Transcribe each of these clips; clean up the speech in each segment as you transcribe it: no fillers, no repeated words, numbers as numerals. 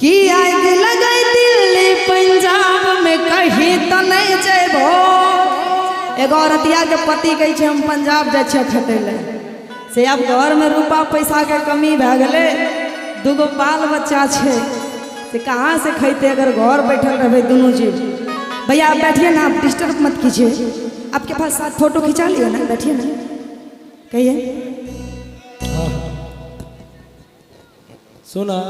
कि आगि लगै दिल्ली पंजाब में कहीं तो नहीं जेबो। एगो औरतिया के पति कहै छै हम पंजाब जाइ छियै खटै लए, से आब घर में रुपा पैसा के कमी भए गेलै, दूगो बाल बच्चा छै, से कहाँ से खैते अगर घर बैठल रहबै दुनू जीव। भैया आप बैठिए ना, आप डिस्टर्ब मत कीजिए, आपके पास साथ फोटो खिंचा लियो ना, बैठिए ना, कहिए। सुना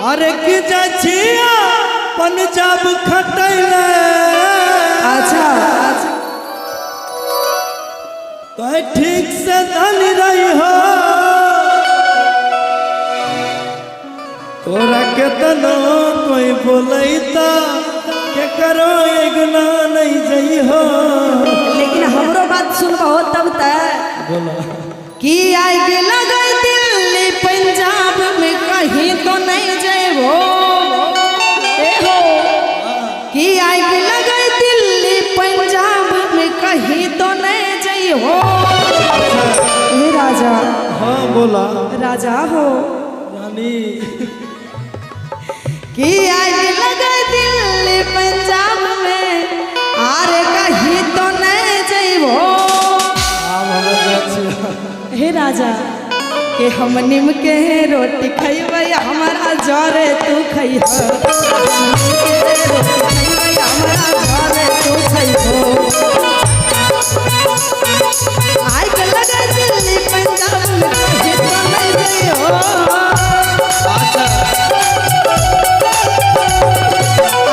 अरे की जाइ छियै पंजाब खटैले। अच्छा अच्छा तो ठीक से धन रही हो, तोरा केतनो कोई बोलैता के करो एगना नहीं जई हो। लेकिन हमरो बात सुनबहो तब त बोला कि आगि लगै दिल्ली पंजाब में कहीं तो नहीं जेबो। ए हो कि आगि लगै दिल्ली पंजाब में कहीं तो नहीं जइहो। हे राजा। हाँ बोला। राजा हो रानी। कि आगि लगै दिल्ली पंजाब में आरे कहीं तो नहीं जइबो। हे राजा के हम नीम के रोटी खैबै हमारा जरे तू खैह, हमारा जरे तू खैहो। आगि लगै दिल्ली पंजाब में कहीं तो नहीं जइहो।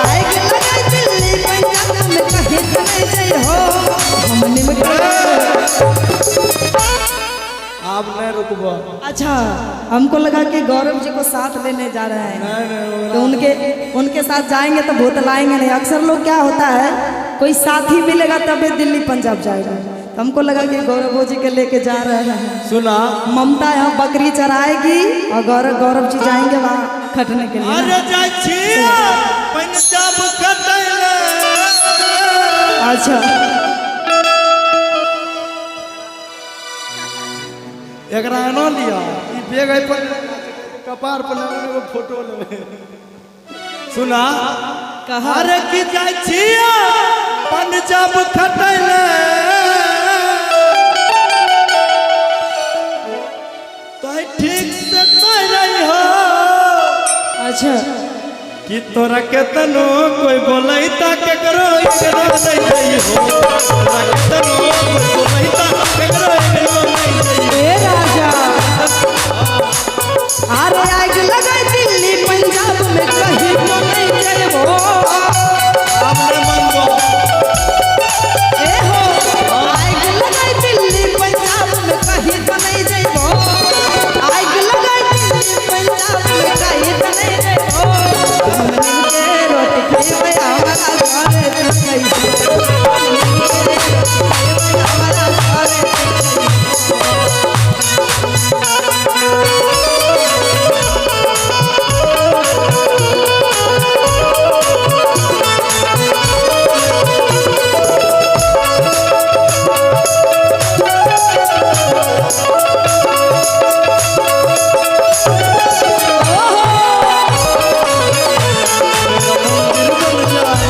आगि लगै दिल्ली पंजाब में कहीं तो नहीं जइहो, हम नीम के। आप नहीं रुकबो। अच्छा हमको लगा कि गौरव जी को साथ लेने जा रहे हैं। नहीं नहीं, तो उनके उनके साथ जाएंगे तो भूत लाएंगे नहीं। अक्सर लोग क्या होता है कोई साथी मिलेगा तभी दिल्ली पंजाब जाएगा, तो हमको लगा कि गौरव जी के लेके जा रहे हैं। सुना ममता यहाँ बकरी चराएगी और गौरव गौरव जी जाएंगे वहाँ खटने के लिए। अरे जाइ छियै पंजाब खटैले। अच्छा एकरा एना लिया ई बैग एहि पर कपार पर लगल एगो फोटो लेबै। सुना कहा अरे की जाइ छियै पंजाब खटैले, तो ठीक से नहीं रही हो। अच्छा कि तोरा केतनो कोई बोलैता केकरो इगनो नहीं जई हो, तोरा केतनो कोई बोलैता केकरो इगनो नहीं जई हो। ए राजा अरे आगि लगै दिल्ली पंजाब में कहीं तो नहीं जइबो। आब नहि मानबो। ए हो आगि लगै दिल्ली पंजाब में कहीं तो नहीं जइबो, आगि लगै दिल्ली पंजाब में कहीं तो नहीं जइबो। हम नीम के रोटी खइबै हमारा घरे तू खइबो, हम नीम के रोटी खइबै हमारा घरे तू खइबो। मंदिर बन जाए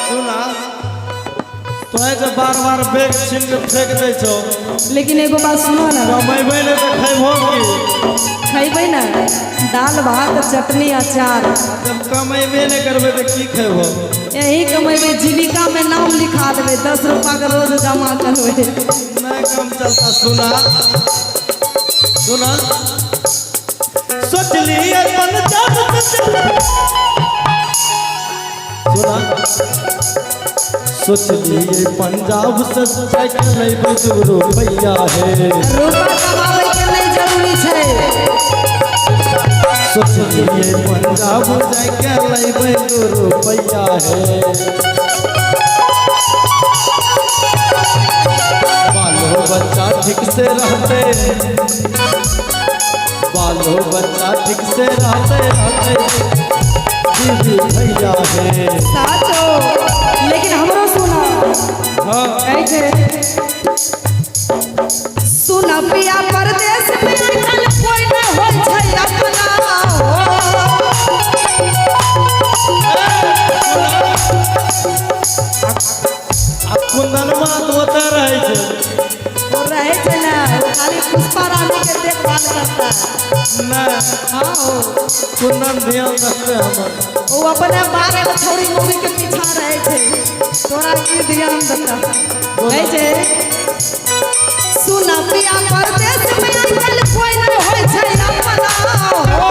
सुना तो जब बार बार बैग छीन के फेंक दै छौ। लेकिन एगो बात सुनो ना, कमेबै नहि तऽ खैबहो की? खैबै ना दाल भात चटनी अचार। जब कमेबे नहि करबै तऽ की खैबहो? यही कमेबै, जीविका में नाम लिखा देबै, 10 रुपा के रोज जमा करबै। नहीं काम चलता। सुना सुना सोच लिए पंजाब से। सुना सोच लिए पंजाब से जाके लैबै 2 रुपैया है। रुपा कमाबै के नहीं जरूरी छै। सोच लिए पंजाब जाके लैबै 2 रुपैया है। बालो बच्चा ठीक से रहते, बालो बच्चा ठीक से रहते रहते। गरीबी भैया है। साचो, लेकिन हमरो सुना। हाँ। कहै छै सुन पिया परदेश में आजकल कोई न होय छै अपना हो। आ कुंदनमा तो ओतऽ रहै छै। वो रहै छै ने, वो खाली पुष्पा रानी के देखभाल करता है। नहि। हाँ हो। कुंदन ध्यान रखते हमर। वो अपने बारह गो छौरी मौगी के पीछा रहै छै, तोरा की ध्यान देता? कहै छै सुन पिया परदेश में आजकल कोई न होय छै अपना हो।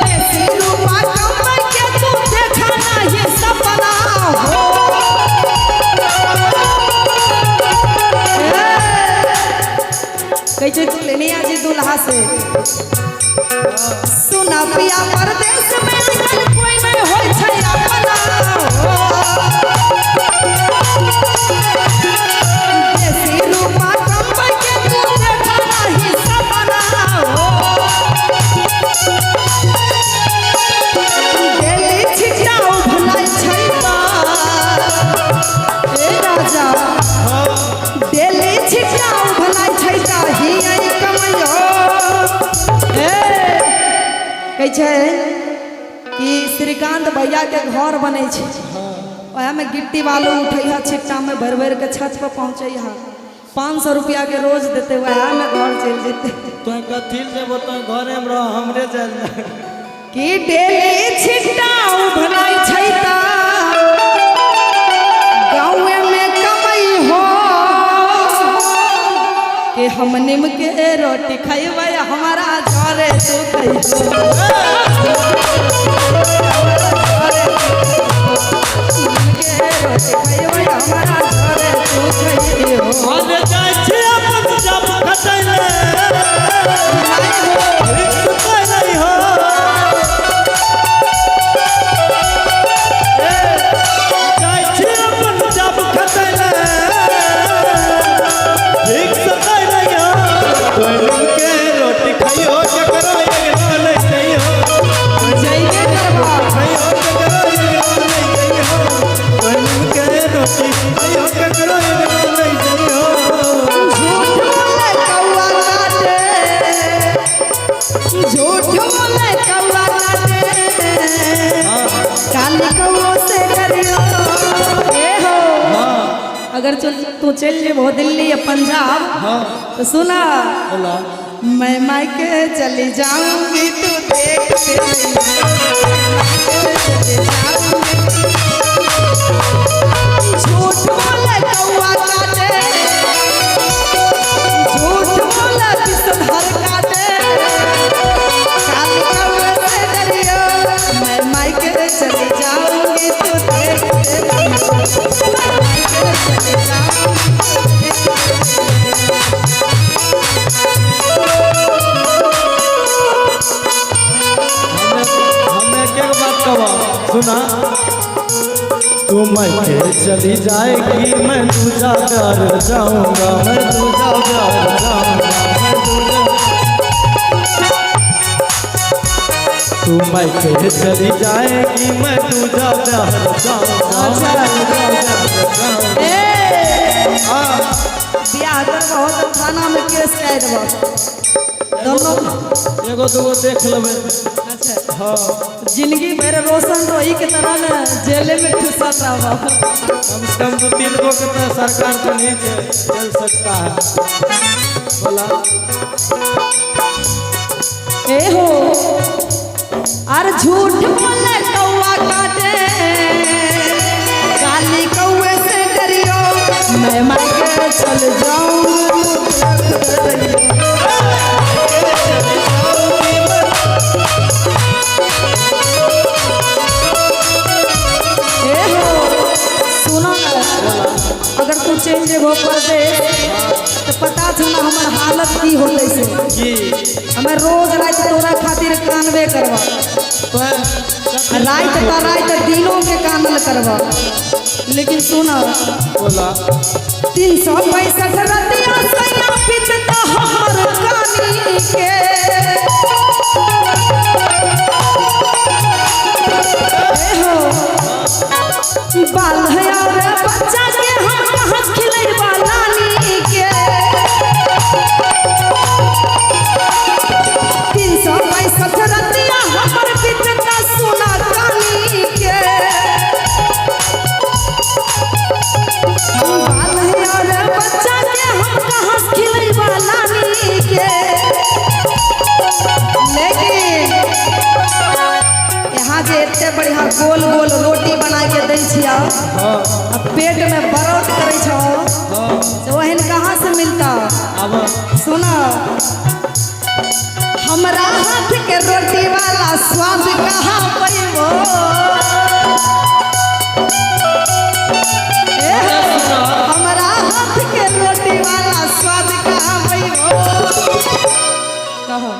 बेसी रूपा कमाइ के तू देखा नाही सपना हो। कहै छै तू लेने आ जी दुल्हा से। सुन पिया परदेश में आजकल कोई नहीं होय छै अपना हो। बेसी रूपा कमाइ के तू देखा नाही सपना हो। डेली छिट्टा उभनाइ छै बाप। ए राजा। हाँ। डेली छिट्टा उभनाइ छै ताही आई कमैयो। ए कहै छै कि श्रीकांत भैया के घर बनै छै, वएह में गिट्टी बालू उठै है, छिट्टा में भरि भरि के छत पर पहुँचै है, 500 रुपया के रोज देते, वएह में घर चलि जेतै। तों कथी लए जेबो? तों घरे में रह, हमरे चल जा। कि डेली छिट्टा उभनाइ छै ता गाँवे में कमाई हो, कि हम नीम के रोटी खैबै हमारा घरे तू खैहो। नीम के रोटी खैबै हमारा घरे तू खैहो। अरे जाइ छी अपन जब खटै ले। नहीं हो। सुतै नहीं हो। ए, जाइ छी अपन जब खटै ले, ठीक सुतै नहीं हो। तों नीम के रोटी खइयो, केकरो एगो नहीं जइहो। जइबे करबा। खइयो, केकरो एगो नहीं जइहो। तों नीम के रोटी खइयो, केकरो एगो नहीं जइहो। झूठ बोले कौआ काटे, झूठ बोले कौआ काटे, काली कौओ से डरियो। ए हो। हाँ। अगर तू चल जेबहो दिल्ली या पंजाब, हाँ। तो सुना, बोला। मैं मायके चली जाऊंगी तू देखते रहियो। मैं मायके चली जाऊंगी। झूठ बोले कौआ काटे, झूठ बोले विषधर काटे, काली कौए से डरियो। मैं मायके चली जाऊंगी तू देखते रहियो। मैं मायके चली जाऊंगी तू देखते रहियो। हमें हमें एक एक बात कहो, सुना। तू मैके चली जाएगी, मैं दूजा प्यार जाऊंगा, मैं दूजा प्यार जाऊंगा, मैं दूजा। तू मैके चली जाएगी, मैं दूजा प्यार जाऊंगा, अच्छा। मैं दूजा प्यार जाऊंगा। ए हाँ। बियाह करबहो तऽ थाना में केस कए देबो दोनों। एगो दूगो देख लेबै। अच्छा। हाँ। जिंदगी भर रोशन रोही के तरह न जेले में ठुसल रहबो। कम से कम दो तीन गो के तो सरकार तो नहीं चल सकता है, बोला। ए हो, अरे झूठ बोले कौआ काटे, काली कौए से डरियो। मैं मायके चल जाऊं। ए हो, सुनो ना, अगर तू चलि जेबहो परदेश तो पता छौ ना हमर हालत की होतै से? की? हमे रोज राति तोरा खातिर कानबे करबा। तो राति त राति, दिनों के कानल करबा। लेकिन सुन। बोला। 365 रतिया सैया पिचता हमर कानी के। बाल है और बच्चा के हम कहाँ खिलैबा नानी के। 365 रतिया हमर बीतता सोना कानी के। बाल है और बच्चा के हम कहाँ खिलैबा नानी के। लेकिन यहाँ जे एते बढ़िया गोल गोल रोटी बना के दै छियै हाँ आ पेट में बरौट करै छौ, हाँ से ओहन कहाँ से मिलता? अब सुना, हमरा हाथ के रोटी वाला स्वाद कहाँ पैबो? ए, हमरा हाथ के रोटी वाला स्वाद कहाँ पैबो? कहो।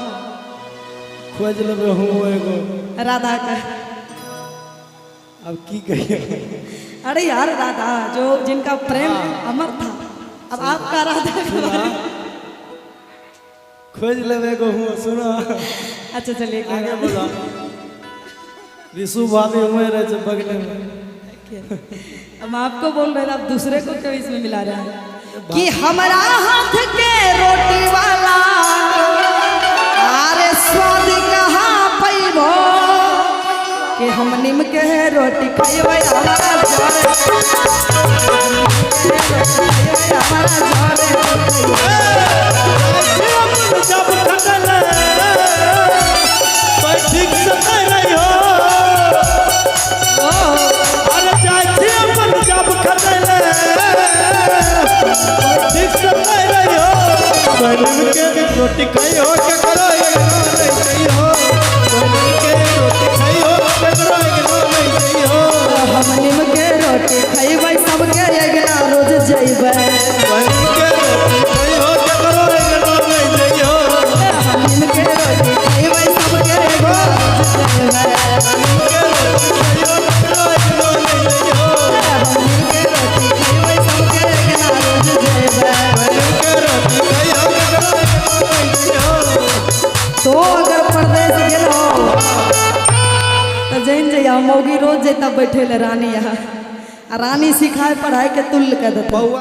खोज लेबै हूँ एगो राधा का। अब की कहिए? अरे यार, राधा जो जिनका प्रेम अमर था, अब आपका राधा के बारे में- खोज लेबै एगो हूँ, सुनो। अच्छा चलिए, कोई आगे बात बोला, विशु भाभी हुए रहे छै बगले में। नहीं। हम आपको बोल रहे थे, आप दूसरे को क्यों इसमें मिला रहे हैं? कि हमारा हाथ के रोटी वाला अरे स्वाद कहाँ पैबो, कि हम नीम के रोटी खैबै हमारा जरे, हमारा जरे। जब खटले तो ठीक से नहीं रही हो। अरे जाइ छी अपन जब खटले तो ठीक से नहीं रही हो। बहन के रोटी खाई हो के करो एक नहीं सही हो। बहन के रोटी खाई हो के करो एक नहीं सही हो। हम नीम के रोटी खैबै सबके अगना रोज जैबै। बहन के रोटी खाई हो के करो एक नहीं सही हो। हम नीम के रोटी खैबै सबके अगना रोज जैबै। बहन के रोटी खाई हो के करो एक नहीं सही हो। हम नीम के रोटी खैबै सबके अगना रोज जैबै। बहन के रोटी खाई हो के करो एक नहीं सही हो। तो अगर परदेश गेल हो तो जैन जइया, मौगी रोज जैता बैठे ले रानी यहाँ, आ रानी सिखाए पढ़ाए के तुल्ल कर देता। बउआ।